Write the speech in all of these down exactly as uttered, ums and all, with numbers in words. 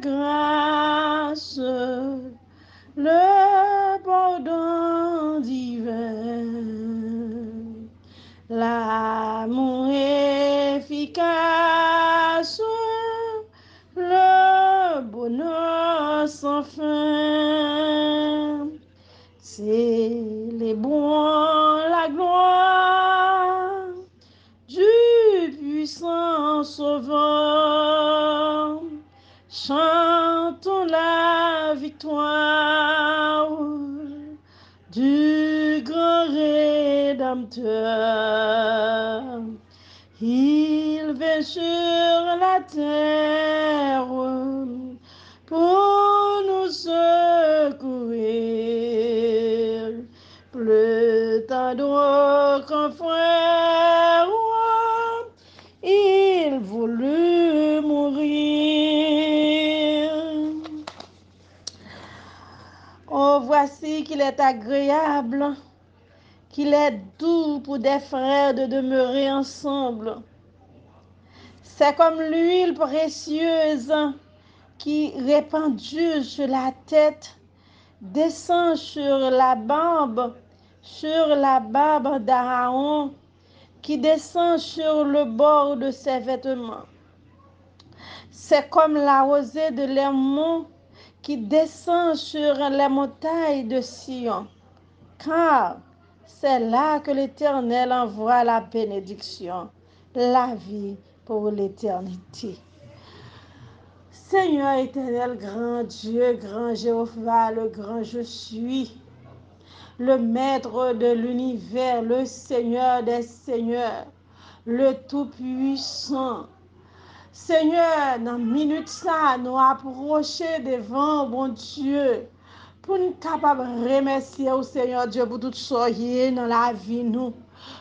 grâce, le pardon divin, l'amour efficace, le bonheur sans fin. Célébrons la gloire du puissant Sauveur. Chantons la victoire du grand Rédempteur. Il vint sur la terre pour nous secourir. Plus tendre qu'un frère, il voulut mourir. Oh, voici qu'il est agréable, qu'il est doux pour des frères de demeurer ensemble. C'est comme l'huile précieuse qui, répandue sur la tête, descend sur la barbe, sur la barbe d'Aaron, qui descend sur le bord de ses vêtements. C'est comme la rosée de l'Hermon qui descend sur les montagnes de Sion. Car c'est là que l'Éternel envoie la bénédiction, la vie pour l'éternité. Seigneur éternel, grand Dieu, grand Jéhovah, le grand je suis, le maître de l'univers, le Seigneur des seigneurs, le tout-puissant. Senyè, nan minit sa, nou apwoche devan w, Bondye, pou n kapab remèsye w, Senyè Dye, pou tout sa w ye nan lavi nou,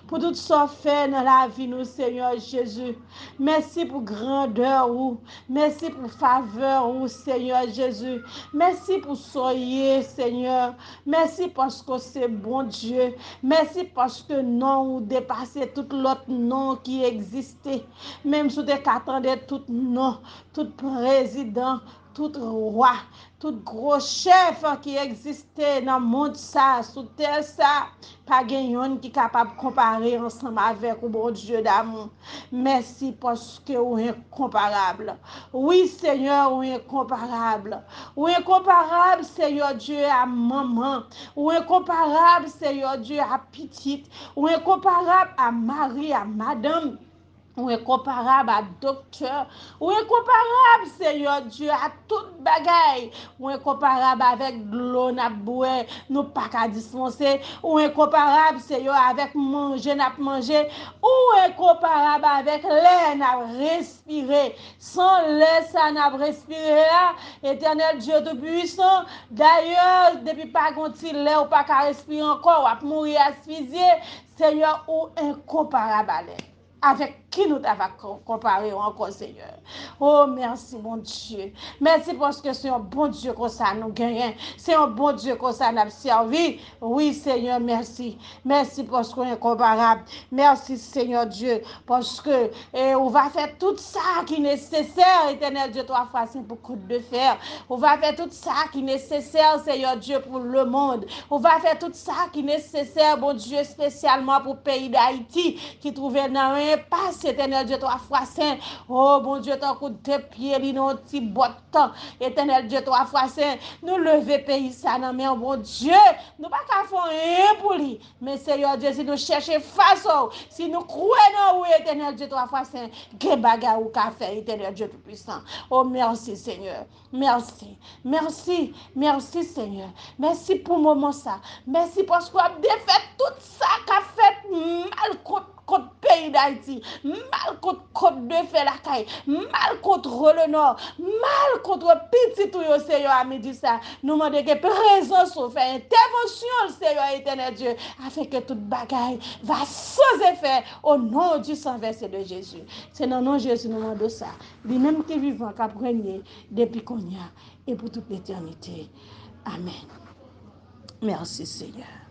pou tout sa w fè nan lavi nou, Senyè Jezi. Mèsi pou grandè ou, mèsi pou favè ou, Senyè Jezi. Mèsi pou sa w ye, Senyè. Mèsi paske w se Bondye. Mèsi paske non ou depase tout lòt non ki egziste. Menm si w te ka tande tout non, tout prezidan, tout wa, tout gwo chèf ki egziste nan mond sa, sou tè sa, pa gen yonn ki kapab konpare ansanm avèk ou, Bondye damou. Mèsi paske ou enkonparab. Wi, Senyè, ou enkonparab. Ou enkonparab, Senyè Dye, a manman. Ou enkonparab, Senyè Dye, a pitit. Ou enkonparab a mari, a madanm. Ou enkonparab a doktè. Ou enkonparab, Senyè Dye, a tout bagay. Ou enkonparab avèk dlo n ap bwè, nou pa ka dispanse. Ou enkonparab, Senyè, avèk manje n ap manje. Ou enkonparab avèk lè n ap respire. San lè sa n ap respire a, Etènèl Dye Toupisan, dayè, depi pa gen ti lè ou pa ka respire ankò, w ap mouri asfizye. Senyè, ou enkonparab a lè. Avèk ki nou ta va ko-, konpare w ankò, Senyè? Oh, mèsi, Bondye. Mèsi paske se yon Bondye konsa nou genyen. Se yon Bondye konsa n ap sèvi. Wi, Senyè, mèsi. Mèsi paske w enkonparab. Mèsi, Senyè Dye, paske, eh, ou va fè tout sa ki nesesè, Etènèl Dye, twa fwa sen, pou kout de fè. Ou va fè tout sa ki nesesè, Senyè Dye, pou lemonn. Ou va fè tout sa ki nesesè, Bondye, espesyalman pou peyi Dayiti, ki twouve nan yon enpas, Etènèl Dye, twa fwa sen. O Bondye, tankou de pye li nan yon ti bòt, Etènèl Dye, twa fwa sen. Nou leve peyi sa nan men w, Bondye. Nou pa ka fè anyen pou li. Men, Senyè Dye, si nou chèche fas ou, si nou kwè nan ou, Etènèl Dye, twa fwa sen, gen bagay ou ka fè, Etènèl Dye Toupisan. O, mèsi, Senyè. Mèsi, mèsi, mèsi, Senyè. Mèsi pou moman sa. Mèsi paske w ap defèt tout sa k ap fèt mal kont, kont peyi Dayiti, mal kont, kont de fè lakay, mal kont Relenò, mal kont pitit ou yo, Senyè, a midi sa. Nou mande ke prezans ou fè entèvansyon, Senyè Etènèl Dye, afin ke tout bagay va sans effet au nom du sang versé de Jésus. Se nan non Jezi nou mande w sa. Li menm ki vivan, k ap renye depi kounye a e pou tout letènite. Amèn. Mèsi, Senyè.